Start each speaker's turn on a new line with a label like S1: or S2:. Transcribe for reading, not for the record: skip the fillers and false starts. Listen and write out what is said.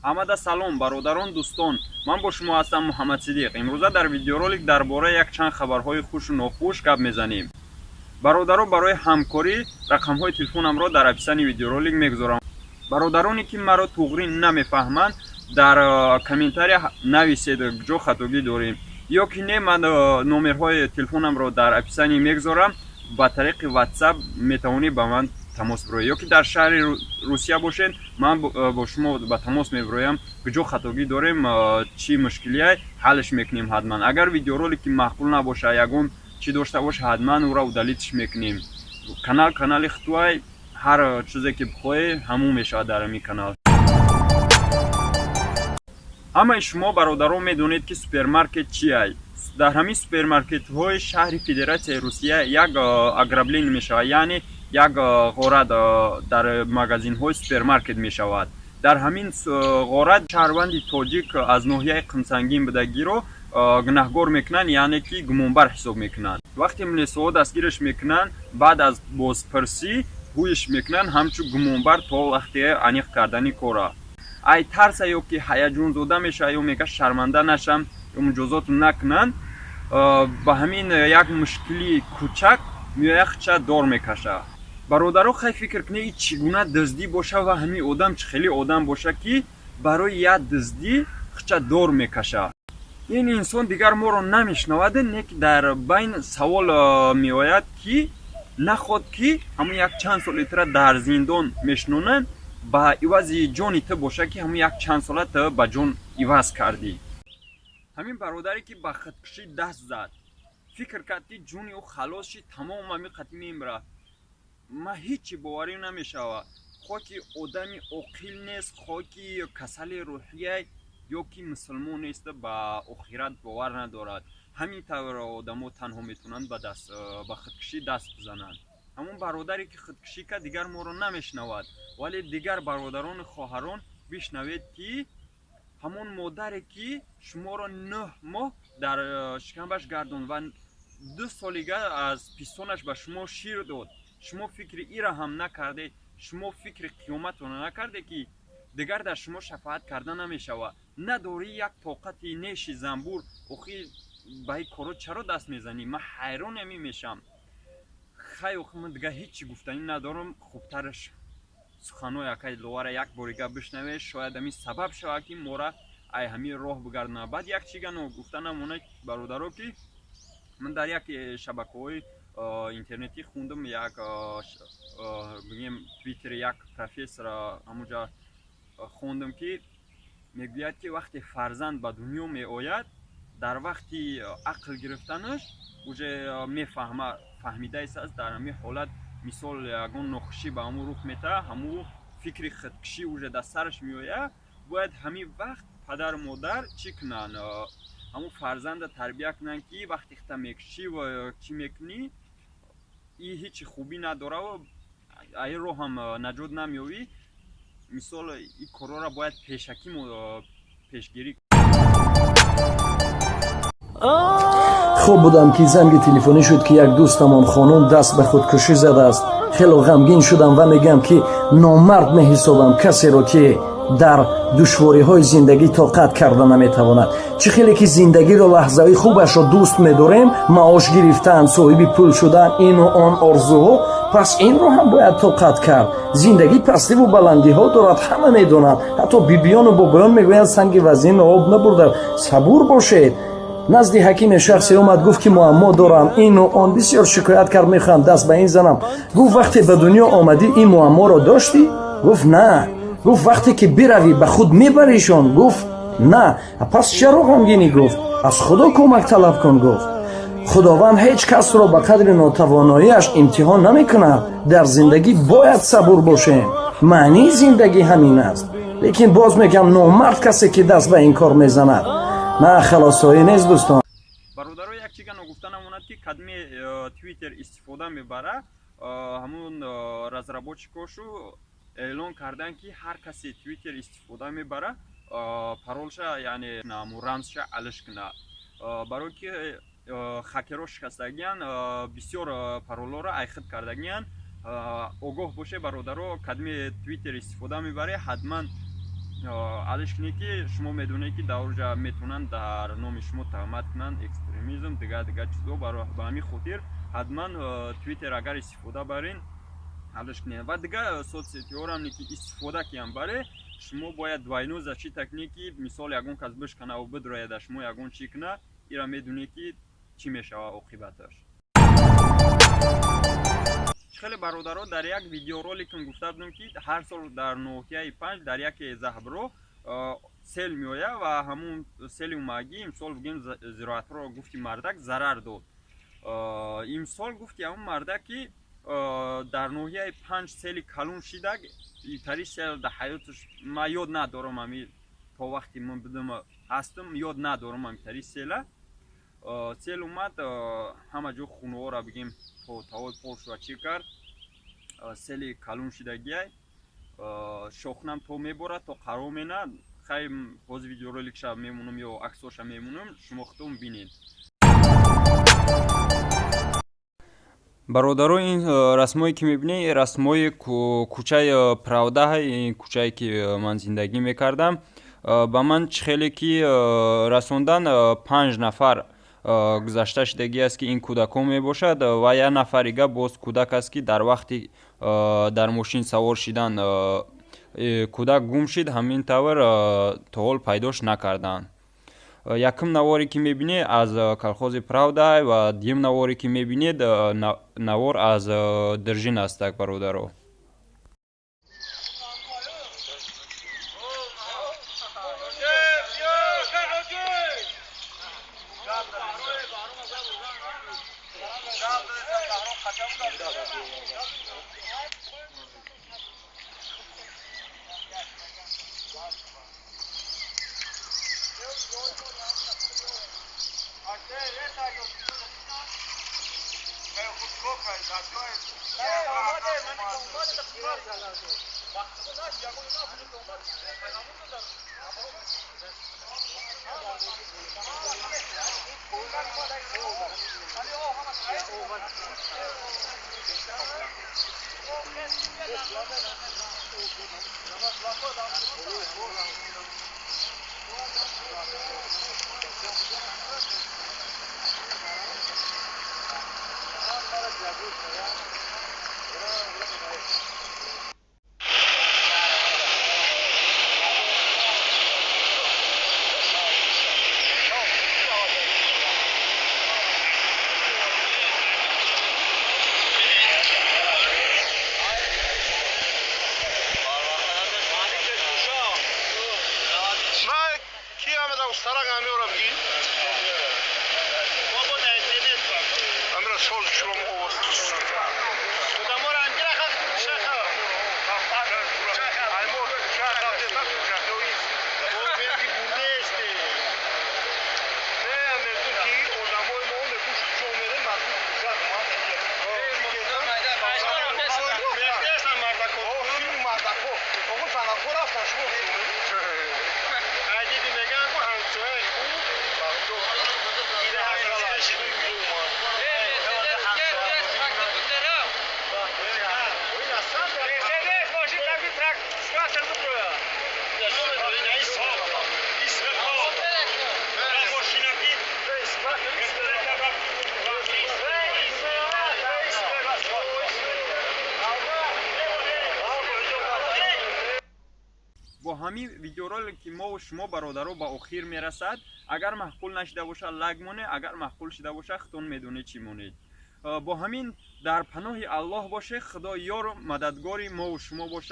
S1: Ҳамада салом, бародарон, дӯстон. Ман бо шумо ҳастам, Муҳаммад Сидиқ. Имрӯза дар видеоролик дар бораи якчанд хабарҳои хушу нохуш гап мезанем. Бародаро, барои ҳамкорӣ рақамҳои телефонамро дар описании видеоролик мегузорам. Бародароне, ки маро туғрӣ намефаҳманд, дар комментария нависед, ҷо хатогӣ дорем ё ки не. Ман номерҳои телефонамро дар описании мегузорам, ба тариқи WhatsApp метавонӣ ба ман тамос бироед ё ки дар шаҳри Русия бошед, ман бо шумо ба тамос мебироям. Куҷо хатогӣ дорем, чӣ мушкилие, ҳаллш мекунем ҳатман. Агар видеоролики маъқул набоша, ягон чӣ дошта боша, ҳатман ӯро удалить ш мекунем. Канал канали хутуай, ҳар чизе ки бихоҳе, ҳамун мешавад дар ҳамин канал. Ҳамаи шумо, бародарон, медонед, ки супермаркет чиай. Дар ҳамин супермаркетҳои шаҳри Федератсияи Русия як ограбление мешавад, яъне як ғорат дар магазинҳои супермаркет мешавад. Дар ҳамин ғорат шаҳрванди тоҷик аз ноҳияи Қумсангин будагиро гунаҳгор мекунанд, яъне ки гумонбар ҳисоб мекунанд. Вақте милисаҳо дастгираш мекунанд, баъд аз бозпурсӣ ҳуиш мекунанд ҳамчун гумонбар то вақте аниқ кардани кора. Ай тарса ё ки ҳаяҷонзода мешавад, ё мега шарманда нашам ё муҷозот накунанд, ба ҳамин як мушкили кӯчак меояд, хча дор мекашад. Бародаро, хай, фикр кунед, и чӣ гуна дуздӣ боша ва ҳамин одам чӣ хеле одам боша, ки барои як дуздӣ хча дор мекашад. Ин инсон дигар моро намешнавад. Не ки дар байн савол меояд, ки наход ки ҳамун як чанд соли тура дар зиндон мешинонанд, ба ивази ҷони ту боша, ки ҳамун як чанд сола ту ба ҷон иваз кардӣ. Ҳамин бародаре, ки ба худкушӣ даст зад, фикр кард, ки ҷони ӯ халос шид, тамом, ҳамин қатъи мемирад. Ман ҳечи боварӣ намешавад. Хоҳ ки одами оқил нест, хоҳ ки касали рӯҳия, ё ки мусулмон нест, ба охират бовар надорад. Ҳамин тавр одамо танҳо метавонанд ба худкушӣ даст бизананд. Ҳамон бародаре, ки худкушӣ кард, дигар моро намешнавад, вале дигар бародарону хоҳарон, бишнавед, ки ҳамон модаре, ки шуморо 9 моҳ дар шикамбаш гардонд ва 2 солига аз пистонаш ба шумо шир дод, шумо фикри ира ҳам накардед. Шумо фикри қиёматро накарде, ки дигар дар шумо шафоат карда намешавад. Надорӣ як тоқати неши занбур. Охи, ба ин коро чаро даст мезанӣ? Ман ҳайрон ҳамин мешавам. Хай, охи, ман дигар ҳечи гуфтанӣ надорам. Хубтараш суханҳои акаи Ловара як борига бишнавед, шояд ҳамин сабаб шавад, ки мора ай ҳамин роҳ бигардонад. Баъд як чига гуфта намонад, бародаро, ки ман дар як шабакаҳои интернетӣ хондам, як, бигем, Твиттери як профессор ҳамонҷа хондам, ки мегӯяд, ки вақте фарзанд ба дунё меояд, дар вақти ақл гирифтанаш уже мефаҳма, фаҳмидаист. Дар ҳамин ҳолат, мисол, ягон нохушӣ ба ҳамун рух метаҳад, ҳамун фикри худкушӣ уже дар сараш меояд. Бояд ҳамин вақт падару модар чӣ кунанд? Ҳамун фарзанда тарбия кунанд, ки вақте хита мекушӣ ва чӣ мекунӣ, и ҳечи хубӣ надорад, ай роҳ ҳам наҷот намеёвӣ. Мисол, ин корҳоро бояд пешакӣ пешгирӣ.
S2: Хоб будам, ки занги телефонӣ шуд, ки як дӯстамон хонум даст ба худкушӣ задааст. Хело ғамгин шудам ва мегӯям, ки номард меҳисобам касеро, ки дар душвориҳои зиндагӣ тоқат карда наметавонад. Чӣ хеле ки зиндагиро, лаҳзаҳои хубашро дӯст медорем, маош гирифтан, соҳиби пул шудан, ину он орзуҳо, пас инро ҳам бояд тоқат кард. Зиндагӣ пастиву баландиҳо дорад, ҳама медонанд. Ҳатто бибиёну бобоён мегӯянд: «Санги вазин об набурда». Сабур бошед. Назди ҳакиме шахсе омад, гуфт, ки муаммо дорам, ину он, бисёр шикоят кард, мехоҳам даст ба ин занам. Гуфт: «Вақте ба дунё омадӣ, ин муамморо доштӣ?» Гуфт: «На». Гуфт: «Вақте ки биравӣ, ба худ мебаришон?» Гуфт: «На». «Пас чаро ғамгинӣ?» Гуфт: «Аз Худо кӯмак талаб кун». Гуфт: «Худованд ҳеҷ касро ба қадри нотавоноиаш имтиҳон намекунад». Дар зиндагӣ бояд сабур бошем, маънии зиндагӣ ҳамин аст. Лекин боз мегӯям, номард касе, ки даст ба ин кор мезанад. На халосоӣ нест, дӯстон.
S1: Бародаро, як чига ногуфта намонад, ки кадме Твиттер истифода мебара, ҳамун разработчикошу эълон карданд, ки ҳар касе Твиттер истифода мебара, паролша, яъне рамзша алиш кунад, барое ки хакерҳо шикастагиян, бисёр паролҳоро айхид кардагиян. Огоҳ боше, бародаро, кадме Твиттер истифода мебаре, ҳатман Алиш кунед, ки шумо медонед, ки дар оҷа метавонанд дар номи шумо таҳмат кунанд, экстремизм, дигар дигар чизо. Ба ҳамин хотир ҳатман Твиттер агар истифода барен, алиш кунед ва дигар соцсетиҳоро ки истифода киям баре, шумо бояд двойной защита кунед, ки мисол ягон кас бишканаву бидрояда, шумо ягон чӣ куна, ира медонед, ки чӣ мешавад оқибаташ. Хеле бародаро, дар як видеороликам гуфта будам, ки ҳар сол дар ноҳияи Панҷ дар яке заҳбро сел меояд ва ҳамун сели омагӣ имсол, бигем, зироатҳоро, гуфти мардак, зарар дод. Имсол, гуфти ҳамун мардак, ки дар ноҳияи Панҷ сели калон шидаг, тари сел дар ҳаёташ ман ёд надорам, ами то вақте ман будам, ҳастам, ёд надорам ами тари села. Сел омад, ҳама ҷо хунаҳоро, бигем, то тавои полшва чӣ кард. Сели калон шидагиай, шохнам то меборад, то қарор мена. Хай, ҳозир видеороликша мемонам ё аксоша мемонам, шумо худтон бинед. Бародаро, ин расмое ки мебинед, расмҳои кӯчаи Правда, ин кӯчае ки ман зиндагӣ мекардам. Ба ман чӣ хеле ки расондан, панҷ нафар гузашта шудагӣ аст, ки ин кӯдакон мебошад, ва як нафарига боз кӯдак аст, ки дар вақти дар мошин савор шидан кӯдак гум шид. Ҳамин тавр то ҳол пайдош накарданд. Якум наворе ки мебинед, аз колхози Правда, ва дуюм наворе ки мебинед, навор аз Держин астак, бародаро. Бо ҳамин видеоролик ки мову шумо, бародаро, ба охир мерасад. Агар маъқул нашида бошад, лайк монед, агар маъқул шида бошад, худтон медонед чӣ монед. Бо ҳамин дар паноҳи Аллоҳ бошед. Худо ёру мададгори мову шумо бошад.